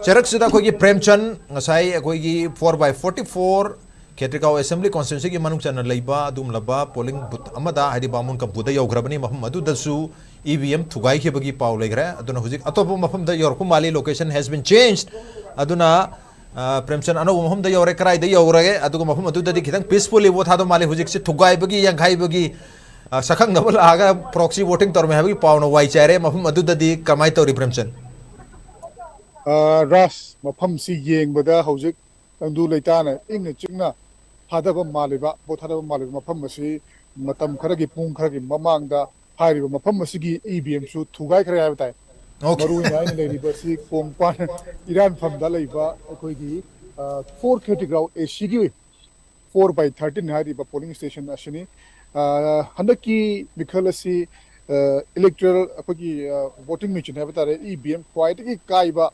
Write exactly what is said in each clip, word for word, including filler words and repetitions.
ꯆꯔꯛꯁꯤꯗ ꯑꯩꯈꯣꯏꯒꯤ ꯄ꯭ꯔꯦꯝꯆꯟ, ꯉꯁꯥꯏ ꯑꯩꯈꯣꯏꯒꯤ four by forty four Khetrigao assembly ꯀꯣꯟꯁꯇꯤꯇ꯭ꯋꯦꯟꯁꯤꯒꯤ ꯃꯅꯨꯡ ꯆꯟꯅ ꯂꯩꯕ ꯑꯗꯨꯒꯨꯝꯂꯕ ꯄꯣꯂꯤꯡ ꯕꯨꯊ ꯑꯃꯗ, ꯍꯥꯏꯗꯤ ꯕꯥꯃꯣꯟ ꯀꯝꯄꯨꯗ ꯌꯧꯈ꯭ꯔꯕꯅꯤ, ꯃꯐꯝ ꯑꯗꯨꯗꯁꯨ ꯏ ꯚꯤ ꯑꯦꯝ ꯊꯨꯒꯥꯏꯈꯤꯕꯒꯤ ꯄꯥꯎ ꯂꯩꯈ꯭ꯔꯦ꯫ ꯑꯗꯨꯅ ꯍꯧꯖꯤꯛ ꯑꯇꯣꯞꯄ ꯃꯐꯝꯗ ꯌꯧꯔꯛꯄ ꯃꯥꯜꯂꯤ, location has been changed꯫ ꯑꯗꯨꯅ ꯑ, ꯄ꯭ꯔꯦꯝꯆꯟ, ꯑꯅꯧꯕ ꯃꯐꯝꯗ ꯌꯧꯔꯦ, ꯀꯗꯥꯏꯗ ꯌꯧꯔꯒꯦ? ꯑꯗꯨꯒ ꯃꯐꯝ ꯑꯗꯨꯗꯗꯤ ꯈꯤꯇꯪ peacefully vote ꯊꯥꯗꯧ ꯃꯥꯜꯂꯤ꯫ ꯍꯧꯖꯤꯛꯁꯤ ꯊꯨꯒꯥꯏꯕꯒꯤ, ꯌꯥꯡꯈꯥꯏꯕꯒꯤ, ꯑ, ꯁꯛꯈꯪꯅꯕ ꯂꯥꯛꯑꯒ proxy voting ꯇꯧꯔꯝꯃꯦ ꯍꯥꯏꯕꯒꯤ ꯄꯥꯎꯅ ꯋꯥꯏ ꯆꯥꯏꯔꯦ꯫ ꯃꯐꯝ ꯑꯗꯨꯗꯗꯤ ꯀꯃꯥꯏꯅ ꯇꯧꯔꯤ, ꯄ꯭ꯔꯦꯝꯆꯟ? ꯑ, ꯔꯥꯖ, ꯃꯐꯝꯁꯤ ꯌꯦꯡꯕꯗ ꯍꯧꯖꯤꯛ ꯇꯪꯗꯨ ꯂꯩꯇꯥꯅ ꯏꯪꯅ ꯆꯤꯛꯅ ꯊꯥꯗꯕ ꯃꯥꯜꯂꯤꯕ, ꯚꯣꯠ ꯊꯥꯗꯕ ꯃꯥꯜꯂꯤꯕ ꯃꯐꯝ ꯑꯁꯤ ꯃꯇꯝ ꯈꯔꯒꯤ, ꯄꯨꯡ ꯈꯔꯒꯤ ꯃꯃꯥꯡꯗ ꯍꯥꯏꯔꯤꯕ ꯃꯐꯝ ꯑꯁꯤꯒꯤ ꯏ ꯚꯤ ꯑꯦꯝꯁꯨ ꯊꯨꯒꯥꯏꯈ꯭ꯔꯦ ꯍꯥꯏꯕ ꯇꯥꯏ꯫ Okay. ꯃꯔꯨꯑꯣꯏꯅ ꯑꯩꯅ ꯂꯩꯔꯤꯕ ꯑꯁꯤ ꯀꯣꯡꯄꯥꯟ ꯏꯔꯥꯟꯐꯝꯗ ꯂꯩꯕ ꯑꯩꯈꯣꯏꯒꯤ, ꯑ, four ꯈꯦꯇ꯭ꯔꯤꯒꯥꯎ ꯑꯦ ꯁꯤꯒꯤ four by thirteen ꯍꯥꯏꯔꯤꯕ polling station ꯑꯁꯤꯅꯤ꯫ ꯑ, ꯍꯟꯗꯛꯀꯤ ꯃꯤꯈꯜ ꯑꯁꯤ, ꯑ, electoral, ꯑꯩꯈꯣꯏꯒꯤ, ꯑ, voting machine ꯍꯥꯏꯕ ꯇꯥꯔꯦ, ꯏ ꯚꯤ ꯑꯦꯝ ꯈ꯭ꯋꯥꯏꯗꯒꯤ ꯀꯥꯏꯕ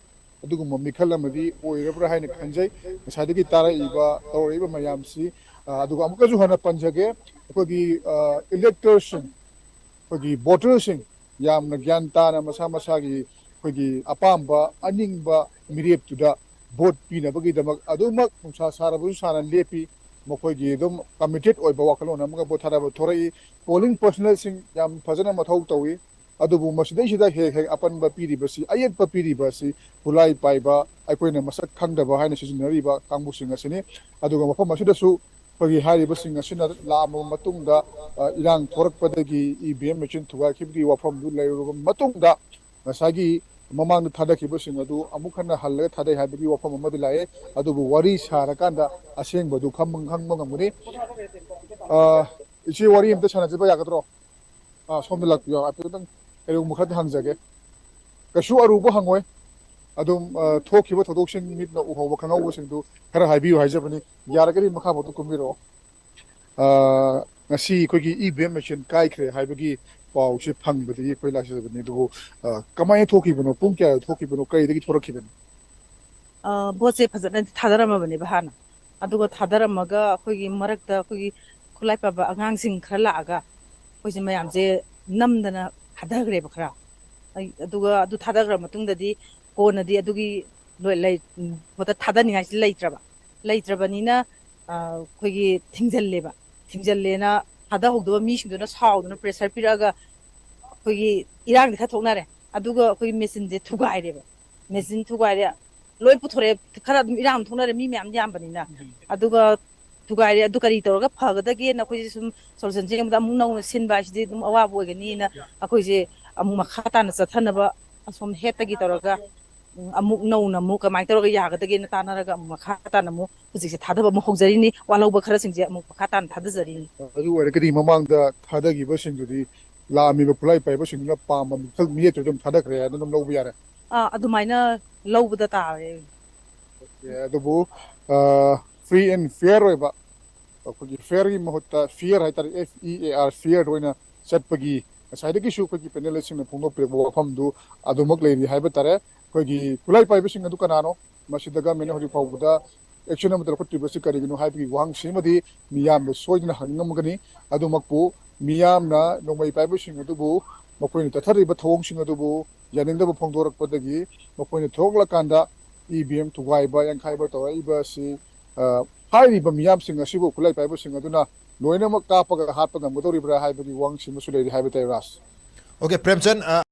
ꯑꯗꯨꯒꯨꯝꯕ ꯃꯤꯈꯜ ꯑꯃꯗꯤ ꯑꯣꯏꯔꯕ꯭ꯔꯥ ꯍꯥꯏꯅ ꯈꯟꯖꯩ꯫ ꯉꯁꯥꯏꯗꯒꯤ ꯇꯥꯔꯛꯏꯕ, ꯇꯧꯔꯛꯏꯕ ꯃꯌꯥꯝꯁꯤ, ꯑ, ꯑꯗꯨꯒ ꯑꯃꯨꯛꯀꯁꯨ ꯍꯟꯅ ꯄꯟꯖꯒꯦ, ꯑꯩꯈꯣꯏꯒꯤ, ꯑ, electors ꯁꯤꯡ, ꯑꯩꯈꯣꯏꯒꯤ voter ꯁꯤꯡ ꯌꯥꯝꯅ ꯒ꯭ꯌꯥꯟ ꯇꯥꯅ ꯃꯁꯥ ꯃꯁꯥꯒꯤ ꯑꯩꯈꯣꯏꯒꯤ ꯑꯄꯥꯝꯕ, ꯑꯅꯤꯡꯕ ꯃꯤꯔꯦꯞꯇꯨꯗ vote ꯄꯤꯅꯕꯒꯤꯗꯃꯛ ꯑꯗꯨꯃꯛ ꯅꯨꯡꯁꯥ ꯁꯥꯔꯕꯁꯨ ꯁꯥꯅ ꯂꯦꯞꯄꯤ꯫ ꯃꯈꯣꯏꯒꯤ ꯑꯗꯨꯝ committed ꯑꯣꯏꯕ ꯋꯥꯈꯜꯂꯣꯟ ꯑꯃꯒ vote ꯊꯥꯗꯕ ꯊꯣꯔꯛꯏ꯫ Polling personnel ꯁꯤꯡ ꯌꯥꯝ ꯐꯖꯅ ꯃꯊꯧ ꯇꯧꯏ꯫ ꯑꯗꯨꯕꯨ ꯃꯁꯤꯗꯩꯁꯤꯗ ꯍꯦꯛ ꯍꯦꯛ ꯑꯄꯟꯕ ꯄꯤꯔꯤꯕꯁꯤ, ꯑꯌꯦꯠꯄ ꯄꯤꯔꯤꯕ ꯑꯁꯤ ꯈꯨꯠꯂꯥꯏ ꯄꯥꯏꯕ, ꯑꯩꯈꯣꯏꯅ ꯃꯁꯛ ꯈꯪꯗꯕ ꯍꯥꯏꯅ ꯁꯤꯖꯤꯟꯅꯔꯤꯕ ꯀꯥꯡꯕꯨꯁꯤꯡ ꯑꯁꯤꯅꯤ꯫ ꯑꯗꯨꯒ ꯃꯐꯝ ꯑꯁꯤꯗꯁꯨ ꯑꯩꯈꯣꯏꯒꯤ ꯍꯥꯏꯔꯤꯕꯁꯤꯡ ꯑꯁꯤꯅ ꯂꯥꯛꯑꯕ ꯃꯇꯨꯡꯗ, ꯑ, ꯏꯔꯥꯡ ꯊꯣꯔꯛꯄꯗꯒꯤ ꯏ ꯚꯤ ꯑꯦꯝ ꯃꯦꯆꯤꯟ ꯊꯨꯒꯥꯏꯈꯤꯕꯒꯤ ꯋꯥꯐꯝꯗꯨ ꯂꯩꯔꯨꯔꯕ ꯃꯇꯨꯡꯗ, ꯉꯁꯥꯏꯒꯤ ꯃꯃꯥꯡꯗ ꯊꯥꯗꯈꯤꯕꯁꯤꯡ ꯑꯗꯨ ꯑꯃꯨꯛ ꯍꯟꯅ ꯍꯜꯂꯒ ꯊꯥꯗꯩ ꯍꯥꯏꯕꯒꯤ ꯋꯥꯐꯝ ꯑꯃꯗꯤ ꯂꯥꯛꯑꯦ꯫ ꯑꯗꯨꯕꯨ ꯋꯥꯔꯤ ꯁꯥꯔꯀꯥꯟꯗ ꯑꯁꯦꯡꯕꯗꯨ ꯈꯪꯕ, ꯈꯪꯕ ꯉꯝꯒꯅꯤ꯫ ꯑ, ꯏꯆꯦ, ꯋꯥꯔꯤ ꯑꯝꯇ ꯁꯥꯟꯅꯖꯕ ꯌꯥꯒꯗ꯭ꯔꯣ? ꯑ, ꯁꯣꯝꯗ ꯂꯥꯛꯄꯤꯌꯣ, ꯍꯥꯏꯐꯦꯠꯇꯪ ꯀꯔꯤꯒꯨꯝꯕ ꯈꯔꯗꯤ ꯍꯪꯖꯒꯦ꯫ ꯀꯩꯁꯨ ꯑꯔꯨꯕ ꯍꯪꯉꯣꯏ꯫ ꯑꯗꯨꯝ, ꯑ, ꯊꯣꯛꯈꯤꯕ ꯊꯧꯗꯣꯛꯁꯤꯡ ꯃꯤꯠꯅ ꯎꯍꯧꯕ ꯈꯪꯍꯧꯕꯁꯤꯡꯗꯨ ꯈꯔ ꯍꯥꯏꯕꯤꯌꯨ ꯍꯥꯏꯖꯕꯅꯤ꯫ ꯌꯥꯔꯒꯗꯤ ꯃꯈꯥ ꯃꯇꯨꯡ ꯀꯨꯝꯕꯤꯔꯛꯑꯣ꯫ ꯑ, ꯉꯁꯤ ꯑꯩꯈꯣꯏꯒꯤ ꯏ ꯚꯤ ꯑꯦꯝ ꯃꯦꯆꯤꯟ ꯀꯥꯏꯈ꯭ꯔꯦ ꯍꯥꯏꯕꯒꯤ ꯄꯥꯎꯁꯦ ꯐꯪꯕꯗꯒꯤ ꯑꯩꯈꯣꯏ ꯂꯥꯛꯆꯕꯅꯤ꯫ ꯑꯗꯨꯕꯨ, ꯑ, ꯀꯃꯥꯏꯅ ꯊꯣꯛꯈꯤꯕꯅꯣ? ꯄꯨꯡ ꯀꯌꯥꯗ ꯊꯣꯛꯈꯤꯕꯅꯣ? ꯀꯔꯤꯗꯒꯤ ꯊꯣꯛꯂꯛꯈꯤꯕꯅꯣ? ꯑ, ꯚꯣꯠꯁꯦ ꯐꯖꯅꯗꯤ ꯊꯥꯗꯔꯝꯃꯕꯅꯦꯕ ꯍꯥꯟꯅ꯫ ꯑꯗꯨꯒ ꯊꯥꯗꯔꯝꯃꯒ ꯑꯩꯈꯣꯏꯒꯤ ꯃꯔꯛꯇ ꯑꯩꯈꯣꯏꯒꯤ ꯈꯨꯠꯂꯥꯏ ꯄꯥꯏꯕ ꯑꯉꯥꯡꯁꯤꯡ ꯈꯔ ꯂꯥꯛꯑꯒ ꯑꯩꯈꯣꯏꯁꯦ ꯃꯌꯥꯝꯁꯦ ꯅꯝꯗꯅ ꯊꯥꯗꯈ꯭ꯔꯦꯕ ꯈꯔ꯫ ꯑꯩ, ꯑꯗꯨꯒ ꯑꯗꯨ ꯊꯥꯗꯈ꯭ꯔ ꯃꯇꯨꯡꯗꯗꯤ ꯀꯣꯟꯅꯗꯤ ꯑꯗꯨꯒꯤ ꯂꯣꯏ- ꯂꯩ- ꯎꯝ, ꯄꯣꯠꯇ ꯊꯥꯗꯅꯤꯡꯉꯥꯏꯁꯤ ꯂꯩꯇ꯭ꯔꯕ꯫ ꯂꯩꯇ꯭ꯔꯕꯅꯤꯅ, ꯑ, ꯑꯩꯈꯣꯏꯒꯤ ꯊꯤꯡꯖꯤꯜꯂꯦꯕ꯫ ꯊꯤꯡꯖꯤꯜꯂꯦꯅ ꯊꯥꯗꯍꯧꯗꯕ ꯃꯤꯁꯤꯡꯗꯨꯅ ꯁꯥꯎꯗꯅ pressure ꯄꯤꯔꯛꯑꯒ ꯑꯩꯈꯣꯏꯒꯤ ꯏꯔꯥꯡꯗꯤ ꯈꯔ ꯊꯣꯛꯅꯔꯦ꯫ ꯑꯗꯨꯒ ꯑꯩꯈꯣꯏꯒꯤ ꯃꯦꯆꯤꯟꯁꯦ ꯊꯨꯒꯥꯏꯔꯦꯕ꯫ ꯃꯦꯆꯤꯟ ꯊꯨꯒꯥꯏꯔꯦ, ꯂꯣꯏ ꯄꯨꯊꯣꯔꯛꯑꯦ꯫ ꯈꯔ ꯑꯗꯨꯝ ꯏꯔꯥꯡ ꯊꯣꯛꯅꯔꯦ, ꯃꯤ ꯃꯌꯥꯝ ꯌꯥꯝꯕꯅꯤꯅ꯫ ꯑꯗꯨꯒ ꯊꯨꯒꯥꯏꯔꯦ꯫ ꯑꯗꯨ ꯀꯔꯤ ꯇꯧꯔꯒ ꯐꯒꯗꯒꯦꯅ ꯑꯩꯈꯣꯏꯁꯦ ꯁꯨꯝ solution ꯁꯦ ꯌꯦꯡꯕꯗ, ꯑꯃꯨꯛ ꯅꯧꯅ ꯁꯤꯟꯕ ꯍꯥꯏꯁꯤꯗꯤ ꯑꯗꯨꯝ ꯑꯋꯥꯕ ꯑꯣꯏꯒꯅꯤꯅ ꯑꯩꯈꯣꯏꯁꯦ ꯑꯃꯨꯛ ꯃꯈꯥ ꯇꯥꯅ ꯆꯠꯊꯅꯕ ꯑꯁꯣꯝ head ꯇꯒꯤ ꯇꯧꯔꯒ, ꯎꯝ, ꯑꯃꯨꯛ ꯅꯧꯅ ꯑꯃꯨꯛ ꯀꯃꯥꯏꯅ ꯇꯧꯔꯒ ꯌꯥꯒꯗꯒꯦꯅ ꯇꯥꯟꯅꯔꯒ ꯑꯃꯨꯛ ꯃꯈꯥ ꯇꯥꯅ ꯑꯃꯨꯛ ꯍꯧꯖꯤꯛꯁꯦ ꯊꯥꯗꯕ ꯑꯃꯨꯛ ꯍꯧꯖꯔꯤꯅꯤ꯫ ꯋꯥ ꯂꯧꯕ ꯈꯔꯁꯤꯡꯁꯦ ꯑꯃꯨꯛ ꯃꯈꯥ ꯇꯥꯅ ꯊꯥꯗꯖꯔꯤꯅꯤ꯫ ꯑꯗꯨ ꯑꯣꯏꯔꯒꯗꯤ ꯃꯃꯥꯡꯗ ꯊꯥꯗꯈꯤꯕꯁꯤꯡꯗꯨꯗꯤ ꯂꯥꯛꯑꯝꯃꯤꯕ ꯈꯨꯠꯂꯥꯏ ꯄꯥꯏꯕꯁꯤꯡꯗꯨꯅ ꯄꯥꯝꯕ ꯃꯤꯈꯜ ꯃꯤꯌꯦꯠꯇꯨ ꯑꯗꯨꯝ ꯊꯥꯗꯈ꯭ꯔꯦ ꯍꯥꯏꯅ ꯑꯗꯨꯝ ꯂꯧꯕ ꯌꯥꯔꯦ꯫ ꯑꯥ, ꯑꯗꯨꯃꯥꯏꯅ ꯂꯧꯕꯗ ꯇꯥꯔꯦ꯫ ꯑꯦ, ꯑꯗꯨꯕꯨ, ꯑ, free and fair ꯑꯣꯏꯕ, ꯑꯩꯈꯣꯏꯒꯤ fair ꯒꯤ ꯃꯍꯨꯠꯇ fear ꯍꯥꯏꯇꯥꯔꯦ, F E A R, fear ꯑꯣꯏꯅ ꯆꯠꯄꯒꯤ ꯉꯁꯥꯏꯗꯒꯤꯁꯨ ꯑꯩꯈꯣꯏꯒꯤ panelist ꯁꯤꯡꯅ ꯐꯣꯡꯗꯣꯛꯄꯤꯔꯛꯄ ꯋꯥꯐꯝꯗꯨ ꯑꯗꯨꯃꯛ ꯂꯩꯔꯤ ꯍꯥꯏꯕ ꯇꯥꯔꯦ꯫ ꯑꯩꯈꯣꯏꯒꯤ ꯈꯨꯠꯂꯥꯏ ꯄꯥꯏꯕꯁꯤꯡ ꯑꯗꯨ ꯀꯅꯥꯅꯣ? ꯃꯁꯤꯗ government ꯅ ꯍꯧꯖꯤꯛ ꯐꯥꯎꯕꯗ action ꯑꯃꯠꯇ ꯂꯧꯈꯠꯇ꯭ꯔꯤꯕꯁꯤ ꯀꯔꯤꯒꯤꯅꯣ ꯍꯥꯏꯕꯒꯤ ꯋꯥꯍꯪꯁꯤꯃꯗꯤ ꯃꯤꯌꯥꯝꯗ ꯁꯣꯏꯗꯅ ꯍꯪꯅꯤꯡꯉꯝꯒꯅꯤ꯫ ꯑꯗꯨꯃꯛꯄꯨ ꯃꯤꯌꯥꯝꯅ ꯅꯣꯡꯃꯩ ꯄꯥꯏꯕꯁꯤꯡ ꯑꯗꯨꯕꯨ, ꯃꯈꯣꯏꯅ ꯆꯠꯊꯔꯤꯕ ꯊꯧꯑꯣꯡꯁꯤꯡ ꯑꯗꯨꯕꯨ ꯌꯥꯅꯤꯡꯗꯕ ꯐꯣꯡꯗꯣꯔꯛꯄꯗꯒꯤ ꯃꯈꯣꯏꯅ ꯊꯣꯛꯂꯀꯥꯟꯗ E V M ꯊꯨꯒꯥꯏꯕ, ꯌꯥꯡꯈꯥꯏꯕ ꯇꯧꯔꯛꯏꯕ ꯑꯁꯤ, ꯑ, ꯍꯥꯏꯔꯤꯕ ꯃꯤꯌꯥꯝꯁꯤꯡ ꯑꯁꯤꯕꯨ ꯈꯨꯠꯂꯥꯏ ꯄꯥꯏꯕꯁꯤꯡ ꯑꯗꯨꯅ ꯂꯣꯏꯅꯃꯛ ꯀꯥꯞꯄꯒ ꯍꯥꯠꯄ ꯉꯝꯒꯗꯧꯔꯤꯕ꯭ꯔꯥ ꯍꯥꯏꯕꯒꯤ ꯋꯥꯍꯪꯁꯤꯃꯁꯨ ꯂꯩꯔꯤ ꯍꯥꯏꯕ ꯇꯥꯏ, ꯔꯥꯖ꯫ Okay, ꯄ꯭ꯔꯦꯝꯆꯟ, ꯑ,